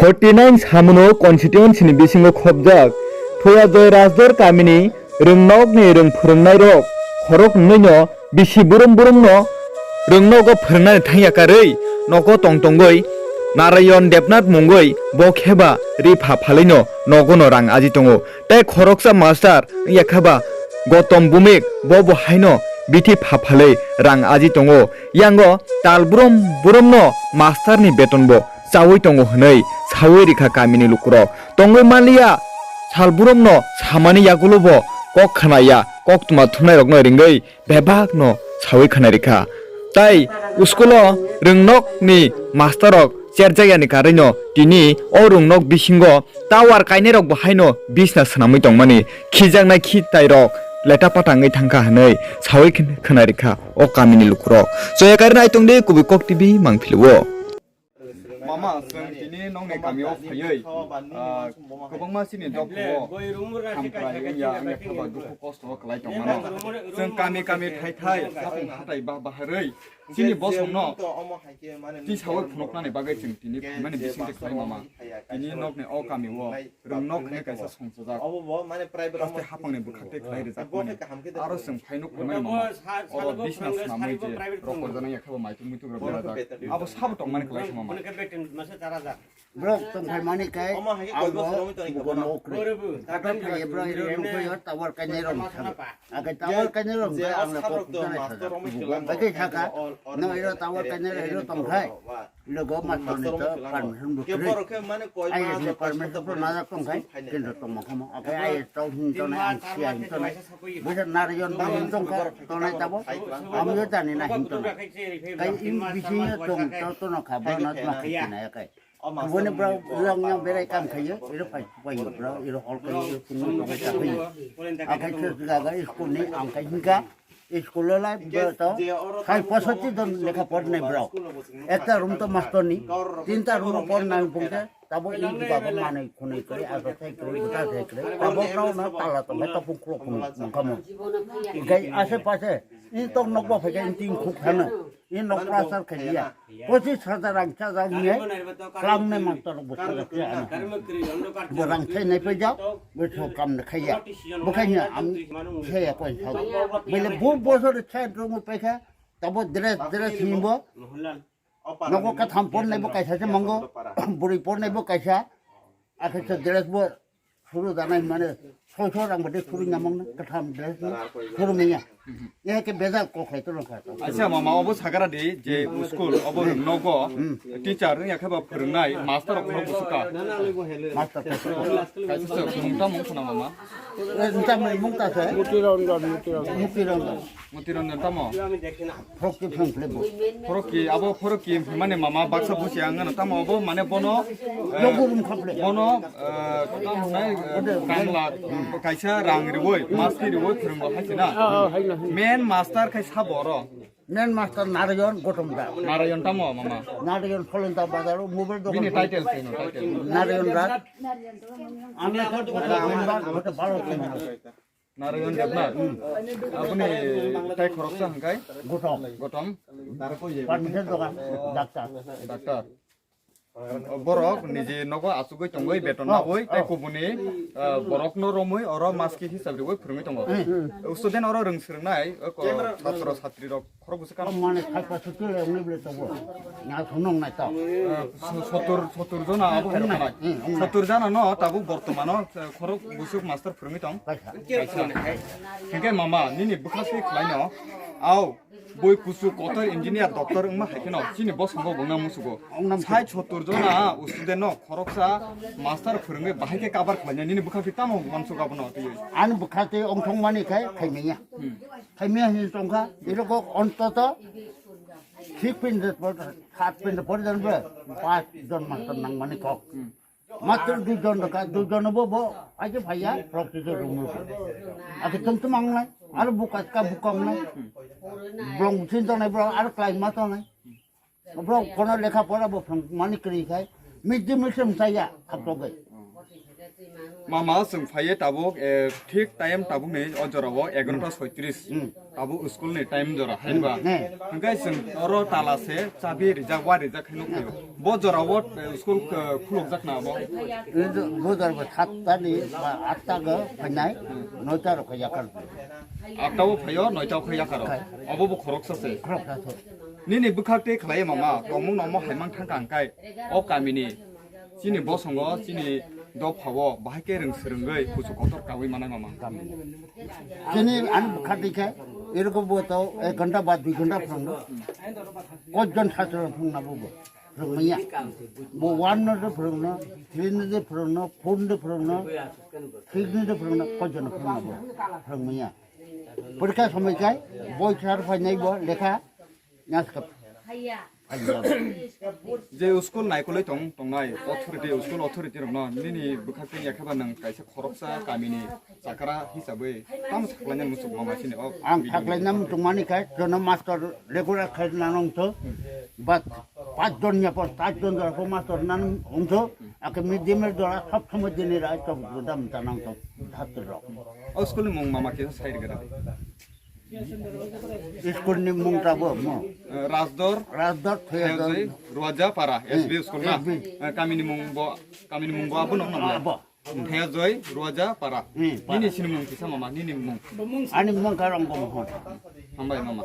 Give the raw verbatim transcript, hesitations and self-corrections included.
Forty nine Samuno constituency ni bisingo khobjak Thoya Joy Rajdor kamini rwngnokni rwng phwrwngnairok khorok nwnwino bisi burum burumno rwngnogo phwrwngnani thangya karwi nogo tong tongwi Narayan Debnath mungwi bo kheba ri pha phalaino nogono rang aji tongo. Tei khoroksa master wngya kheba Gotom Bumik bo bo haino bithi pha phalwi rang aji tongo. Yango tal burum burumno masterni betonbo chawi tongo hwnwi sawi rikha kamini lukurok. Tongwi manliya, sal burumno samani yagulobo kok khnaya, koktwma thumnairokno ringwi bebakno sawi khna rikha. Tai school-o rwngnokni masterrok cherjakyani karwino tini o rwngnok bisingo tower kainairokbo haino bisna swnamwi tongmani, khijaknai khitairok leta pata wngwi thangkha hwnwi sawi khna rikha o kamini lukurok. Choya karwi naitongdi Kubui Kok T V mangphilio. Mama, chwng tini nokni kamio phaiwi, ah, kwbangma chini dophuo hamkrai wngya, wngya khaba dukhu kosto o kwlai tongmano. Chwng kami kami thai thai, hapung hatai ba baharwi, chini bosongno tisaui phunuknani bagwi chwng tini phaimani bisingtwi khlai mama. Tini nokni o kamio rwngnok hwnwi kaisa songchajak. Obo bo mane private. Haste hapangni bwkhak tei khlai rijak mani. Aro chwng phainuk phaimani mama. Oro bisna swnamwi je rok korjana ya khebo maituk muituk rok berajak. Abo sabo tongmani kwlai mama. Bro, tongphai mani kai. Omo hai koi bosor romwi tongwi kha bono. Abo phai bro, iro nungkoi yo tower kainai rok ni sabo. Ake tower kainai rok je ni ang na kok kuchana saja. Ake saka, no iro tower kainai rok iro tongkhai. Logo master ni to permission bo kwrwi. Ai ni permission bo najak tongkhai, kintu tongma khamo. Ake ai tong hin tongnai ang sia hin tongnai. Bisa narayon bo hin tongkha, tongnai tabo. Amyo jani na hin tongnai. Kai in bisi tong to tono kha, bo na tma khaina ya kai. Boni bro, ulang yang berai kam khayo, iro pai pai bro, iro hol khayo, iro kunu khayo ta khayo. Akai se jaga school ni ang kai hinka, school lo lai bro to, sai pasati don lekha pornai bro. Ekta room to master ni, tinta room pornai pungke, tabo in baba manai khunai kare, asa sai kare, buta sai kare, tabo bro na tala to, to pung klo pung, mangkamo. Gai ase pase, in tok nok ba phai in tin khuk khana, in nok prasar khaiya. Pochis hajar rang chajak hinwi klamnai master bo sajak ya ano. Bo rang thai nai paijak, bo so kam na khaiya. Bo khai hinwi ang khaiya koi sa. Bele bo bosor chai rong paikha, tabo dress, dress hinwi bo. Nogo katham pornai bo kaisa se mango, buri pornai bo kaisa. Akhe se dress bo Suru danai mane, soi soi rang bade suru nyamang na, katham dress na, suru menya. Ye ke bejal kok hai to kha. Acha mama, obo sagara di je school, obo nogo teacher ya khe ba phwrwngnai master rok no busuka. Master ko. Kaisa se mungta mung khna mama. Eh, nta mai mungta se. Muti Ranjan, Muti Ranjan. Muti Ranjan. Muti Ranjan tamo. Frok ki phan khle bo. Frok ki, abo frok ki mane mama baksa busi ang no tamo abo mane bono, eh, Logo room khaple. Bono, eh, tamo nai, eh, kangla, kaisa rang riwoi, maski riwoi phwrwngbo hai sina. Oh, oh, hai na, hai na. Main master khai sabo oro. Main master Narayan Gotom da. Narayan tamo mama. Narayan Pholenta bazar o mobile dokan. Bini title sino title. Narayan Raj. Ang na khat member hote baro. Narayan Debnath. Aboni tai khoroksa hwnkhe? Gotom. Gotom. Furniture dogan, doctor. Doctor. Borok niji nogo achugwi tongwi beton nabwi tai kubuni, ah, borokno romwi oro maski hisab riwi phwrwngwi tongo. Student oro rwng swrwngnai, oko, satro satrirok. Khorok bwswk kano? Mane khai pasu tile wngwi bwle tongo. Na sunung nai to. Eh, so-, sotur, sotur jona abo hai rok nai. Hmm, hmm. Sotur jona no tabuk bortomano, eh, khorok bwswk master phwrwngwi tong. Kaisa. Kaisa. Hingke mama, nini bwkha se khlaino. Au, boi kusu kotor engineer doctor wngma hai kheno chini bosongo bo wngna musugo. Wngna musugo. Sai sotur jona student no khoroksa master phwrwngwi bahai khe cover khlaina nini bwkha se tamo wansuk abono twiwi. Ani bwkha se ongthong mani khai khaimanya. Hmm. Khaimya hin tongkha, iro kok ontoto six pin de por, sat pin de por jan bre, pas jon master nang mani kok. Master dui jon doka, dui jon bo bo, aje phaiya, prok tise room ro. Ake tum tum ang nai, aro buka ka bukong nai. Blong sin to nai bro, aro klai ma to nai. Bro, kono lekha pora bo phang mani kri khai. Mid day meal se msaya, khap to gai. Mama, chwng phaiye tabuk, eh, thik time tabuk ni o jora o egarota soitris. Hmm. Tabuk school ni time jora, hai ba? Hmm. Hwnkhe chwng oro tala se chabi rijak, wa rijak khe nuk phaio. Bo jora o, eh, school, eh, khuluk jak na bo? Bo jora bo satta ni ba atta go phainai, noita rok yakar. Atta o phaio, noita o khe yakar. Obo bo khoroksa se. Khoroksa se. Nini bwkhak tei khlai mama, tongmung nomo haimang thang kang kai. O kami ni Chini bosongo, chini dophao bahai khe rwng swrwngwi kuchuk kotor kaui manai mama. Chini ani bwkha dikhe, eroko bo to ek ghonta ba dui ghonta phwrwngno. Kotjon chhatro phwrwngna bo bo. Phwrwngmaya. Bo one no de phwrwngno, three no de phwrwngno, four no de phwrwngno, six no de phwrwngno, kotjon phwrwngna bo. Phwrwngmaya. Porikha somoi kai, boi thar phainai bo lekha, naskap. Je school naikolwi tong, tongnai authority, school authority rokno nini bwkhak tei yakheba nwng kaisa khoroksa kamini chakra hisabwi tamo saklaina muchung mama sini o Ang video. Saklaina muchung mani khai jono master regular khai nanong to, but pas jon ya por, pas jon jora ko master nan ongto, ake mid day meal jora sob somoi dini rai to budam tanang to, dhatu rok. O school ni mung mama kisa sai rwgwna. School ni mung ta bo mo. Eh, Rajdor, Rajdor, Thayajoi, Thayajoi, Ruaja Para, Hmm. S B school na. S B. Eh, kamini mung bo, kamini mung bo abo nang nang. Abo. Thayajoi, Ruaja Para. Hmm, Para. Nini sini mung kisa mama, nini mung. Ani mung karang bo mo. Hambai mama.